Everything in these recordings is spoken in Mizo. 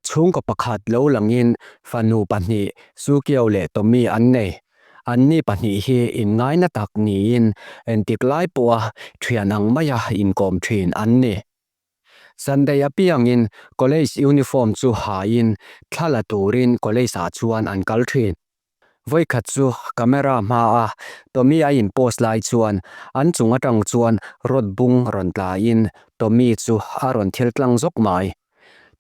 Chhungkaw pakhat lo langin fanu pahnih Sukio leh Tommy an nei. Anni pahnih hi inngaina tak niin entik lai pawha thian ang maia inkawm thin an ni. Sunday apiangin college uniform chu hain thla la turin college ah chuan an kal thin. Vawikhat chu camera hmaa Tommy a in post lai chuan an chung atang chuan rod bung rawn tlain Tommy chu a rawn thil tlang zawk mai.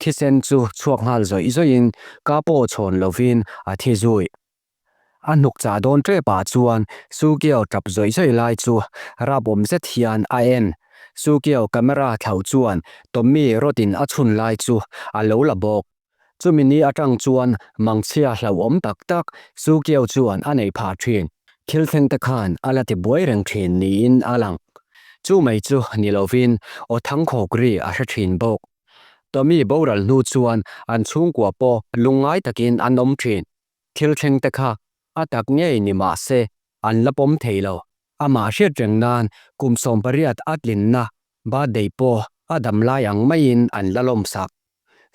Thisen chu chhuak nghal zawih zawihin ka pawh chhawn lovin a thi zui. A hnuk chah dawn tep ah chuan Sukio tap zawih zawih lai chu rapawm zet hian a en. Sukio camera thlauh chuan Tommy rod in a chhun lai chu a lo la bawk. Chumi ni atang chuan mangchhia hlauhawm tak tak Sukio chuan a nei phah thin. Thil thleng te khan a la ti buai reng thin niin a lang. Chu mai chu ni lovin aw thangkhawk ri a hre thin bawk. Tommy boral hnu chuan an chhungkua pawh lungngai takin an awm thin. Thil thleng te kha a tak ngei ni mah se an la pawm thei lo. Amah hriat reng nan kum 18 a tlinna birthday pawh a dam lai ang maiin an la lawmsak.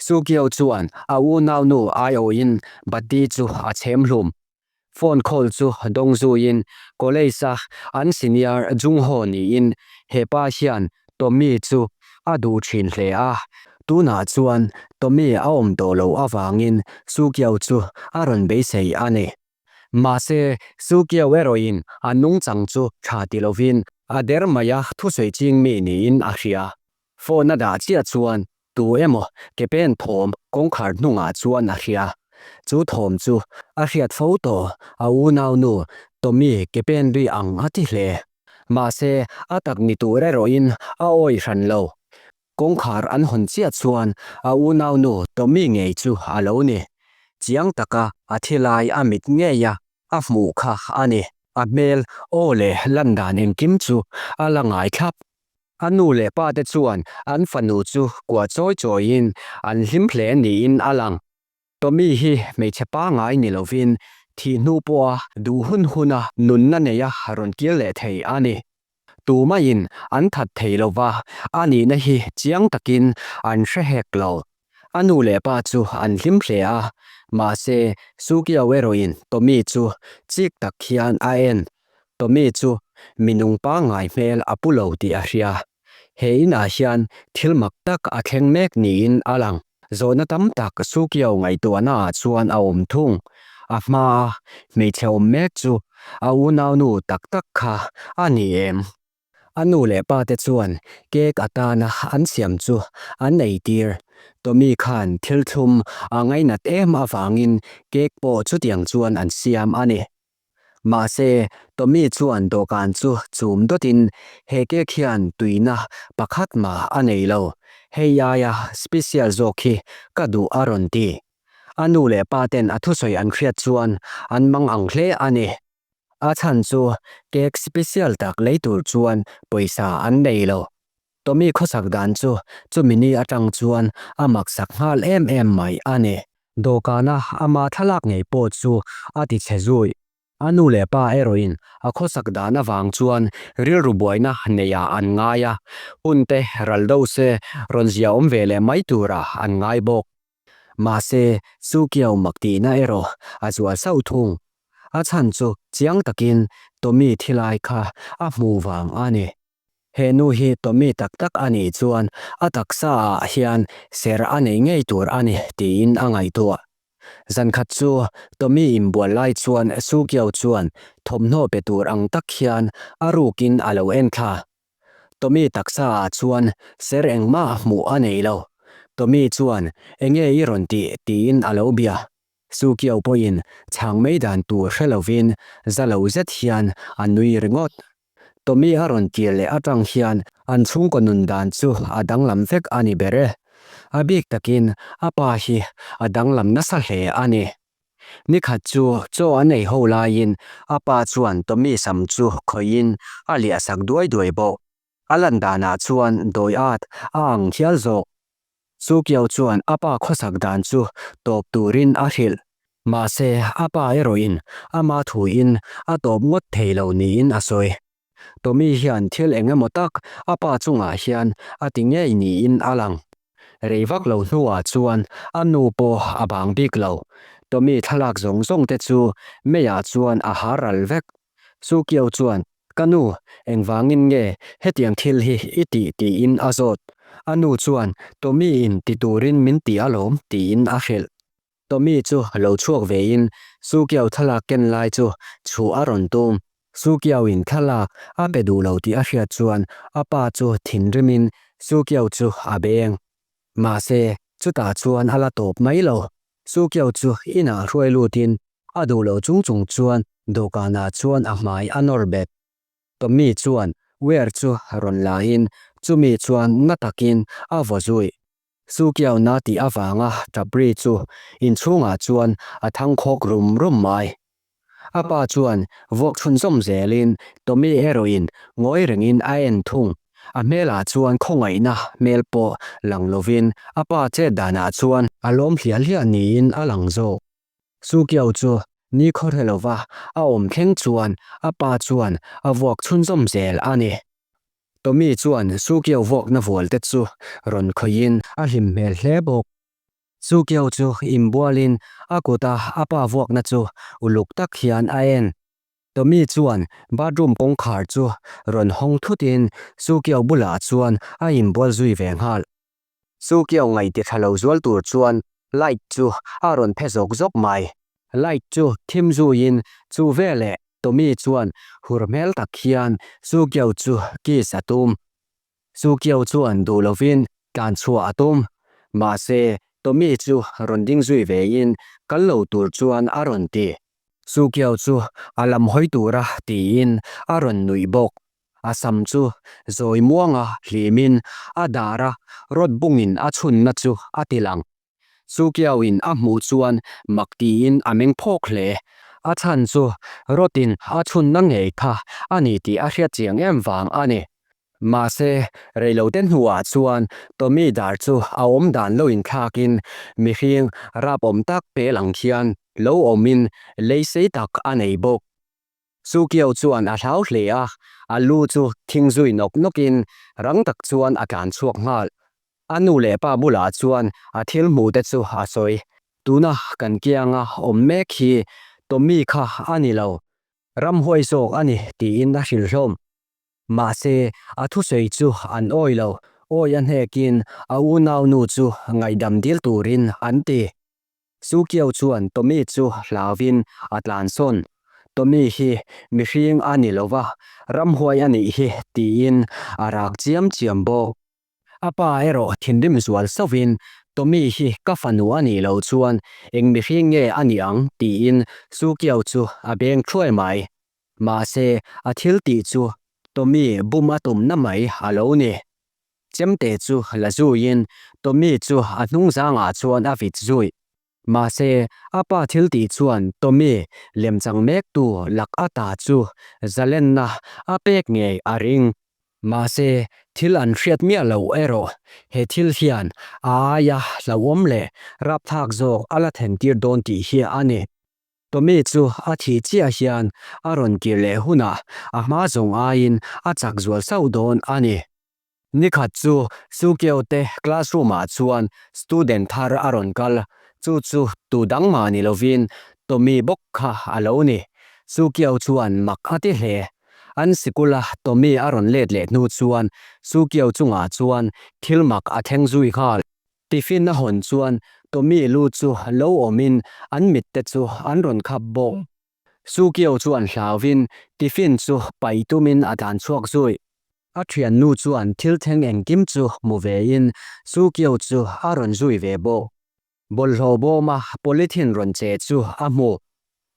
Sukio chuan a unaunu aiawhin bati chu a chhem hlum. Phone call chu dawng zuiin college a an senior Jungho niin hepa hian Tommy chu a duh thin hle a. Tunah chuan Tommy a awm tawh loh avangin Sukio chu a rawn beisei a ni. Mahse, Sukio erawhin a nungchang chu tha ti lovin a der mai a thusawi ching mi niin a hria. Phone a dah chiah chuan tu emaw ke pen thawm kawngkhar hnungah chuan a hria. Chu thawm chu a hriat fo tawh a unaunu Tommy ke pen ri ang a ti hle. Mahse, a tak ni tur erawhin a awi hran lo. Kawngkhar an hawn chiah chuan a unaunu Tommy ngei chu a lo ni. Chiang taka a thi lai a mit ngei a, a hmuh kha a ni. A hmel, aw leh lan dan engkim chu a la ngai thlap. A nu leh pa te chuan an fanu chu kuah chawi chawiin an hlim hle niin a lang. Tommy hi hmeichhe pangngai ni lovin thih hnu pawha duh hun huna nunna neia rawn kir leh thei a ni. Tumaiin an that thei lova, a nihna hi chiang takin an hre hek lo. A nu leh pa chu an hlim hle a, mahse Sukio erawhin Tommy chu chik tak hian a en. Tommy chu mi nung pangngai hmel a pu lo tih a hria. He inah hian thil mak tak a thleng mek niin a lang. Zawhna tam tak Sukio ngaihtuahna ah chuan a awm thung. A hmaa hmeichhe awm mek chu a unaunu tak tak kha a ni em? A nu leh pa te chuan cake atana an siam chu an ei tir. Tommy khan thil thlum a ngainat em avangin cake pawh chutiang chuan an siam a ni. Mahse, Tommy chuan dawhkan chu chum dawtin he cake hian tuina pakhat mah a nei lo, hei aia special zawk hi ka duh a rawn ti. A nu leh pa ten a thusawi an hriat chuan an mang ang hle a ni. A chhan chu cake special tak lei tur chuan pawisa an nei lo. Tommy khawsak dan chu chumi ni atang chuan a maksak nghal em em mai a ni. Dawhkana ama thlalak ngei pawh chu a ti chhe zui. A nu leh pa erawhin a khawsak dan avang chuan rilru buaina neiah an ngai a, hunte ral do se rawn zia awm ve leh mai turah an ngai bawk. Mahse, Sukio mak tihna erawh a zual sauh thung. A chhan chu chiang takin Tommy thilai kha a hmuh vang a ni. He nu hi Tommy tak tak a nih chuan a taksa ah hian ser a nei ngei tur a ni tiin a ngaihtuah. Zankhat chu Tommy inbual lai chuan Sukio chuan thawmhnaw pe tur ang tak hian a rukin a lo en thla. Tommy taksa ah chuan ser engmah hmuh a nei lo. Tommy chuan, Enge i rawn tih? tiin a lo bia. Sukio pawhin chhang mai dan tur hre lovin za lo zet hian a nui ringawt. Tommy a rawn kir leh atang hian an chhungkaw nun dan chu a danglam vek a ni ber e. A bik takin a pa hi a danglam nasa hle a ni. Nikhat chu chaw an ei ho laiin a pa chuan Tommy sam chu khawihin a liah sak duai duai bawk. A lan danah chuan dawi at a ang hial zawk. Sukio chuan a pa khawsak dan chu tawp turin a hrilh. Mahse, a pa erawhin ama thuin a tawp ngawt thei lo niin a sawi. Tommy hian thil eng emaw tak a pa chungah hian a ti ngei niin a lang. Rei vak lo hnuah chuan a nu pawh a bang bik lo. Tommy thlalak zawng zawng te chu meiah chuan a har ral vek. Sukio chuan, Ka nu, engvangin nge hetiang thil hi i tih tiin a zawt. A nu chuan, Tommy in ti turin min ti alawm tiin a hrilh. Tommy chu lo chhuak vein Sukio thlalak ken lai chu chhuh a rawn tum. Sukio in thlalak a pe duh lo tih a hriat chuan a pa chu thinrimin Sukio chu a beng. Mahse, chutah chuan a la tawp mai lo. Sukio chu inah hruai lutin A duh lo chung chung chuan dawhkanah chuan a hmai a nawr bet. Tommy chuan wear chu rawn la in chumi chuan na takin a vaw zui. Sukiau na tih avanga tap ri chu inchhungah chuan a thang khawk rum rum mai. A pa chuan vuak chhunzawm zelin Tommy erawhin ngawi rengin a en thung. A hmelah chuan khawngaihna hmel pawh lang lovin a pa chet danah chuan a lawm hliah hliah niin a lang zawk. Sukiau chu ni khawhre lova a awm thleng chuan a pa chuan a vuak chhunzawm zel a ni. Tommy chuan Sukiau vuakna vual te chu rawn khawihin a hlim hmel hle bawk. Sukiau chu inbualin a kuta a pa vuakna chu uluk tak hian a en. Tommy chuan bathroom kawngkhar chu rawn hawng thutin Sukiau bulah chuan a inbual zui ve nghal. Sukiau ngaih ti tha lo zual tur chuan light chu a rawn phe zawk zawk mai. Light chu thim zuiin chu veleh Tommy chuan hur hmel tak hian Sukiau chu kiss a tum. Sukiau chuan duh lovin tlan chhuah a tum. Mahse, Tommy chu rawn ding zui vein kal lo tur chuan a rawn ti. Sukiau chu a lam hawi tura tiin a rawn nuih bawk. A sam chu zawi muanga hlimin a dar a, rawt bungin a chhunna chu a ti lang. Sukiauin a hmuh chuan mak tiin a meng phawk hle. A chhan chu rawtin a chhunna ngei kha a ni tih a hriat chiang em vang a ni. Mahse, reilote hnuah chuan Tommy dar chu a awm dan lo inthlakin mihring rap awm tak pel ang khian lo awmin lei sei tak a nei bawk. Sukio chuan a hlau hle a, a lu chu thing zui nawk nawkin rang tak chuan a tlan chhuak nghal. A nu leh pa bulah chuan a thil hmuh te chu a sawi. Tuna kan kianga awm mek hi Tommy kha a ni lo, ramhuai zawk a ni tiin a hrilh hlawm. Mahse, a thusawi chu an awi lo, awi a hnekin a unaunu chu ngaihdam dil turin an ti. Sukio chuan Tommy chu hlauvin a tlansawn. Tommy hi mihring a ni lova, ramhuai a nih hi tiin a rak chiam chiam bawk. A pa erawh thinrim zual sauhin Tommy hi ka fanu a nih loh chuan eng mihring nge a nih ang tiin Sukio chu a beng thuai mai. Mahse, a thil tih chu Tommy bum a tumna mai a lo ni. Chemte chu la zuiin Tommy chu a hnung zangah chuan a vit zui. Mahse, a pa thil tih chuan Tommy lemchang mektu lak ata chu zalenna a pek ngei a ring. Mahse, thil an hriat miah loh erawh he thil hian a aia hlauhawm leh rapthlak zawk a la thentir dawn tih hi a ni. Tommy chu a thih chiah hian a rawn kir leh hunah a hma zawng aiin a chak zual sauh dawn a ni. Nikhat chu Sukeo te classroom ah chuan student thar a rawn kal, chu chu tu dang mah ni lovin Tommy bawk kha a lo ni. Sukeo chuan mak a ti hle. An sikula Tommy a rawn let leh hnu chuan Sukeo chungah chuan thil mak a thleng zui nghal. Tiffin a hawn chuan Tommy lu chu lo awmin an mit te chu an rawn khap bawk. Sukio chuan hlauvin tiffin chu paih tumin a tlan chhuak zui. A thiannu chuan thil thleng engkim chu hmu vein Sukio chu a rawn zui ve bawk. Bawlhhlawh bawma polythene rawn che chu a hmu.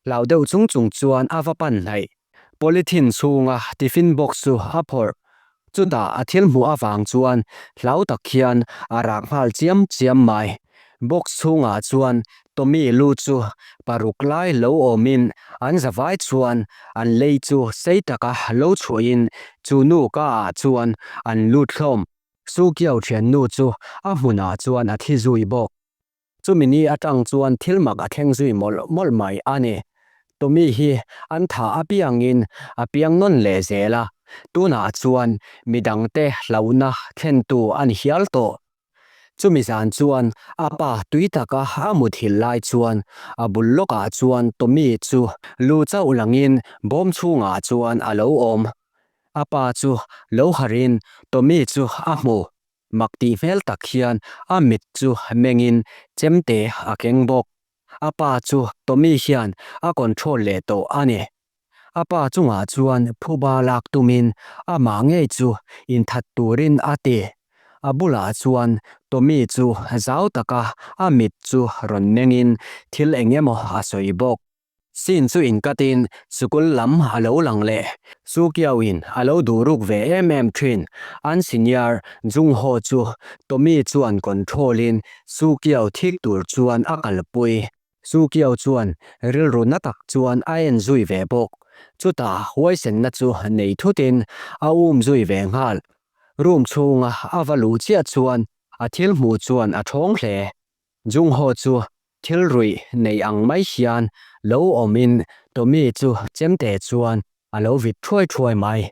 Hlau deuh chung chung chuan a va pan hnaih. Polythene chhunga tiffin box chu a phawrh. Chutah a thil hmuh avang chuan hlau tak hian a rak nghal chiam chiam mai. Box chhungah chuan Tommy lu chu paruk lai lo awmin an zavai chuan an lei chu sei taka lo chhuahin chu nu ka ah chuan an lut hlawm. Sukiau thiannu chu a hmunah chuan a thi zui bawk. Chumi ni atang chuan thil mak a thleng zui mawlh mawlh mai a ni. Tommy hi an thah apiangin a piang nawn leh zel a, tunah chuan midangte hlauhna thlentu a ni hial tawh. Chumi zan chuan a pa tui taka a muthilh lai chuan a bul lawkah chuan Tommy chu lu chauh langin bawm chhungah chuan a lo awm. A pa chu lo harhin Tommy chu a hmu. Mak tih hmel tak hian a mit chu mengin chemte a keng bawk. A pa chu Tommy hian a control leh tawh a ni. A pa chungah chuan phuba lak tumin amah ngei chu inthat turin a ti. A bulah chuan Tommy chu zau taka a mit chu rawn mengin thil eng emaw a sawi bawk. Scene chu inkatin sikul lam a lo lang leh. Sukiauin a lo duh ruk ve em em thin. An senior Jung Ho chu Tommy chuan control-in Sukiau thik tur chuan a kalpui. Sukiau chuan rilru na tak chuan a en zui ve bawk. Chutah huaisenna chu nei thutin a um zui ve nghal. Room chhunga a va luh chiah chuan a thil hmuh chuan a thawng hle. Jungho chu thil ruih nei ang mai hian lo awmin Tommy chu chemte chuan a lo vit thuai thuai mai.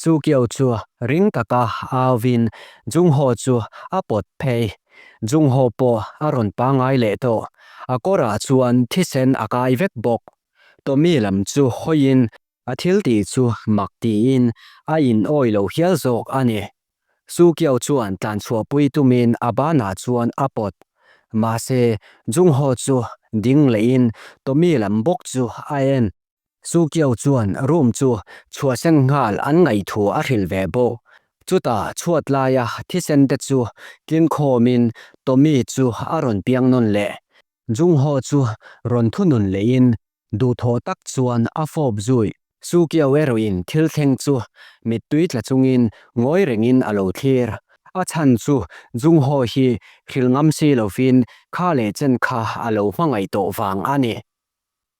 Sukio chu ring taka auvin Jungho chu a pawt phei. Jungho pawh a rawn pangngai leh tawh. A kawrah chuan thisen a kai vek bawk. Tommy lam chu hawiin a thil tih chu mak tiin a in awi lo hial zawk a ni. Sukio chuan tlanchhuahpui tumin a banah chuan a pawt. Mahse, Jungho chu ding lehin Tommy lam bawk chu a en. Sukiau chuan room chu chhuahsen nghal an ngaihthu a hrilh ve bawk. Chutah chhuat laia thisen te chu tling khawmin Tommy chu a rawn piang nawn leh. Jungho chu rawn thunun lehin duhthawh tak chuan a fawp zui. Sukiau erawhin thil thleng chu mittui tla chungin ngawi rengin a lo thlir. A chhan chu Jungho hi hrilh ngam si lovin kha leh chen kha a lo hmangaih tawh vang a ni.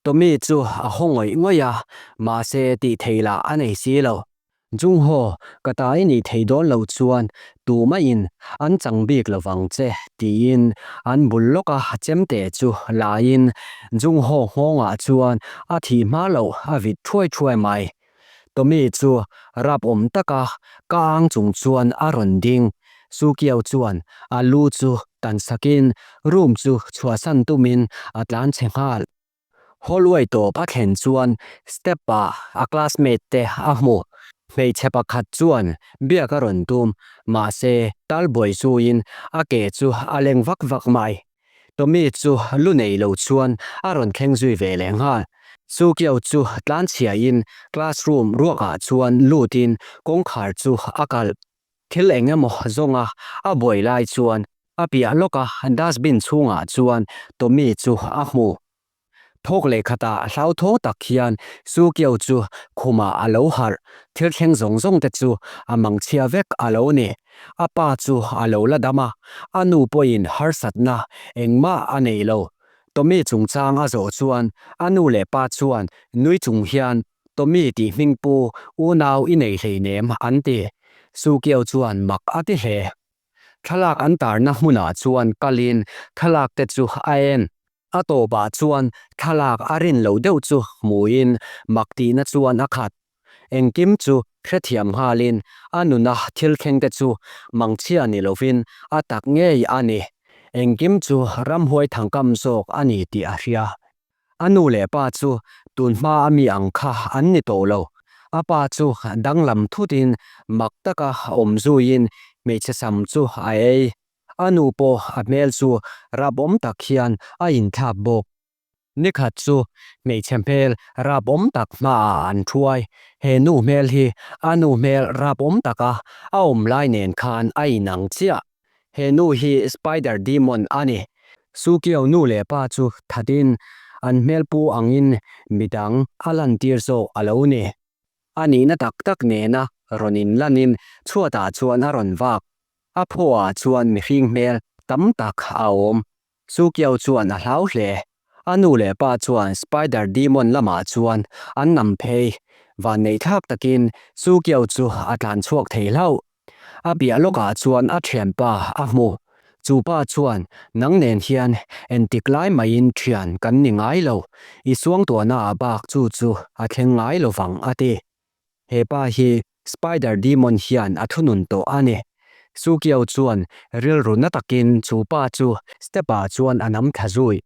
Tommy chu a haw ngawih ngawih a, mahse tih theih lah a nei si lo. Jungho, ka ta i nih thei dawn lo chuan tumah-in an chang bik lo vang che, tiin an bul lawka chemte chu laiin Jungho nghawngah chuan a thih hma loh a vit thuai thuai mai. Tommy chu rap awm taka ka ang chung chuan a rawn ding. Sukiau chuan a lu chu tan sakin room chu chhuahsan tumin a tlan chhe nghal. Hallway tawp a thlen chuan step ah a classmate te a hmu. Hmeichhe pakhat chuan biak a rawn tum, mahse talbuai zuiin a ke chu a leng vak vak mai. Tommy chu lu nei lo chuan a rawn thleng zui ve leh nghal. Sukiau chu tlanchhiain classroom ruakah chuan lutin kawngkhar chu a kalh. Thil eng emaw zawnga a buai lai chuan a piah lawka dustbin chhungah chuan Tommy chu a hmu. Thawk leh khatah hlauthawng tak hian Sukiau chu khumah a lo harh. Thil thleng zawng zawng te chu a mangchhia vek a lo ni. A pa chu a lo la dam a, a nu pawhin harsatna engmah a nei lo. Tommy chungchang a zawh chuan a nu leh pa chuan nui chung hian Tommy tih hming pu unau i nei hleinem an ti. Sukiau chuan mak a ti hle. Thlalak an tarna hmunah chuan kalin thlalak te chu a en. A tawpah chuan thlalak a rin lo deuh chu hmuin mak tihna chuan a khat. Engkim chu hrethiam nghalin a nuna thil thleng te chu mangchhia ni lovin a tak ngei a ni. Engkim chu ramhuai thangkam zawk a ni tih a hria. A nu leh pa chu tun hma a mi ang kha an ni tawh lo. A pa chu danglam thutin mak taka awm zuiin hmeichhe sam chu a ei. A nu pawh a hmel chu rapawm tak hian a inthlak bawk. Nikhat chu hmeichhe hmel rapawm tak hmaah an thuai. He nu hmel hi a nu hmel rapawm taka a awm lai nen khan a inang chiah. He nu hi Spider Demon a ni. Sukio nu leh pa chu thatin an hmelpu angin midang a lantir zawk a lo ni. A nihna tak tak nena rawn inlanin chhuatah chuan a rawn vak. A phuaah chuan mihring hmel tam tak a awm. Sukio chuan a hlau hle. A nu leh pa chuan Spider Demon lamah chuan an nam phei. Vanneihthlak takin Sukio chu a tlan chhuak thei hlauh. A piah lawkah chuan a thianpa a hmu. Chu pa chuan, Nang nen hian entik lai maiin thian kan ni ngai lo, i suangtuahna ah bak chu chu a thleng ngai lo vang, a ti. He pa hi Spider Demon hian a thunun tawh a ni. Sukio chuan rilru na takin chu pa chu step ah chuan a nam thla zui.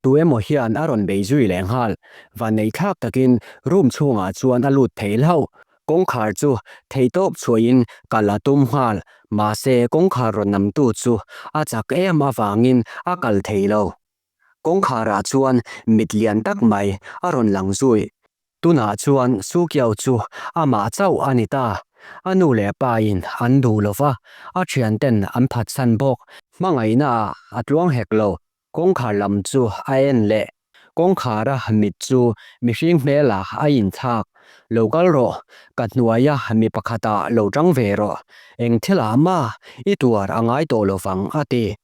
Tu emaw hian a rawn bei zui leh nghal. Vannei thlak takin room chhungah chuan a lut thei hlauh. Kawngkhar chu theihtawp chhuahin kal a tum nghal. Mahse kawngkhar rawn namtu chu a chak em avangin a kal thei lo. Kawngkharah chuan mit lian tak mai a rawn lang zui. Tunah chuan Sukiau chu amah chauh a ni ta. A nu leh pa in an duh lo va, a thianten an phatsan bawk. Hmangaihna ah a tluang hek lo. Kawngkhar lam chu a en leh. Kawngkhara mit chu mihring hmelah a inthlak. Lo kal rawh, ka hnuaia mi pakhatah lo tang ve rawh. Eng thilah mah i tuar a ngai tawh lo vang a ti.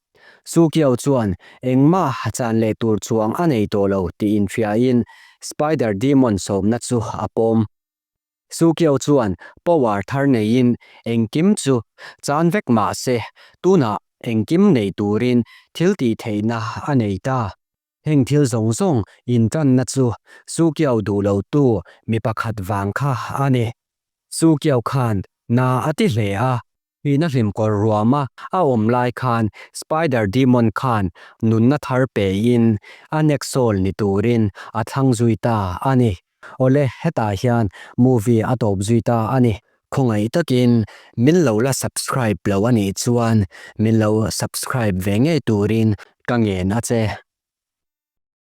Sukiau chuan engmah chan leh tur chuang a nei tawh lo tih inhriain Spider Demon sawmna chu a pawm. Sukiau chuan power thar neiin engkim chu chan vek mah se tunah engkim nei turin thil tih theihna a nei ta. Heng thil zawng zawng intanna chu Sukiau duh lotu mi pakhat vang kha a ni. Sukiau khan na a ti hle a, Hina hlimkawr ruama a awm lai khan Spider Demon khan nunna thar pein a next soul ni turin a thlang zui ta a ni. Awle, hetah hian movie a tawp zui ta a ni. Khawngaih takin min lo la subscribe lo a nih chuan min lo subscribe ve ngei turin ka ngen a che.